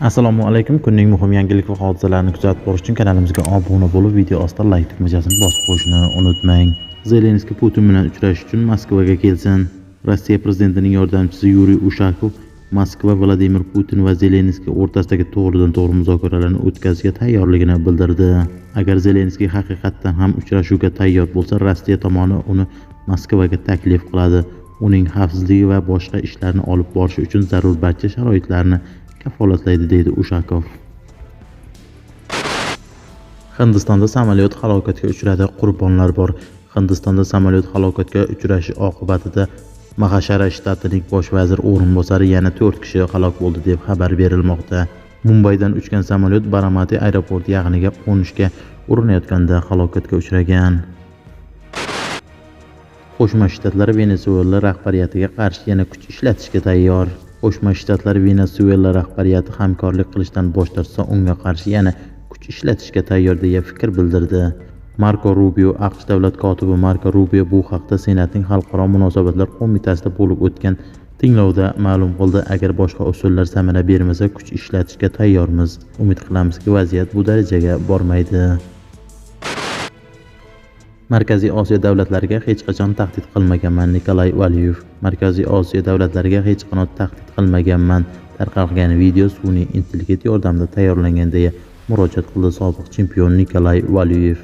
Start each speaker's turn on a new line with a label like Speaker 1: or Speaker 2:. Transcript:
Speaker 1: Assalomu alaykum. Kunning muhim yangilik va hodisalarini kuzatib borish uchun kanalimizga obuna bo'lib, video ostida like tugmachasini bosib qo'yishni unutmang. Zelenskiy Putin bilan uchrashish uchun Moskvaga kelsin. Rossiya prezidentining yordamchisi Yuriy Ushakov Moskva Vladimir Putin va Zelenskiy o'rtasidagi to'g'ridan-to'g'ri muzokaralarni o'tkazishga tayyorligini bildirdi. Agar Zelenskiy haqiqatdan ham uchrashuvga tayyor bo'lsa, Rossiya tomoni uni Moskvaga taklif qiladi. Uning xavfsizligi va boshqa ishlarni olib borishi uchun zarur barcha sharoitlarni kafolatlaydi, deydi Ushakov. Hindistonda samolyot halokatga uchradi, qurbonlar bor. Hindistonda samolyot halokatga uchrashi oqibatida Maharashtra shtatining bosh vazir o'rinbosari yana 4 kishi halok bo'ldi deb xabar berilmoqda. Mumbaydan uchgan samolyot Baramati aeroporti yaqiniga qo'nishga urinayotganda halokatga uchragan. Qo'shma Shtatlar Venesuela rahbariyatiga qarshi yana kuch ishlatishga tayyor. Qo'shma Shtatlar Venesuela rahbariyati hamkorlik qilishdan bosh tortsa, unga qarshi yana kuch ishlatishga tayyor deya fikr bildirdi. Marko Rubio. AQSh davlat kotibi Marko Rubio bu haqda Senatning Xalqaro munosabatlar qo'mitasida bo'lib o'tgan tinglovda ma'lum qildi. Agar boshqa usullar samara bermasa, kuch ishlatishga tayyormiz. Umid qilamizki, vaziyat bu darajaga bormaydi. Markaziy Osiyo davlatlariga hech qachon tahdid qilmaganman Nikolay Valiyev. Markaziy Osiyo davlatlariga hech qachon tahdid qilmaganman. Tarqalgan video sun'iy intellekt yordamida tayyorlangan deya murojaat qildi sobiq chempion Nikolay Valiyev.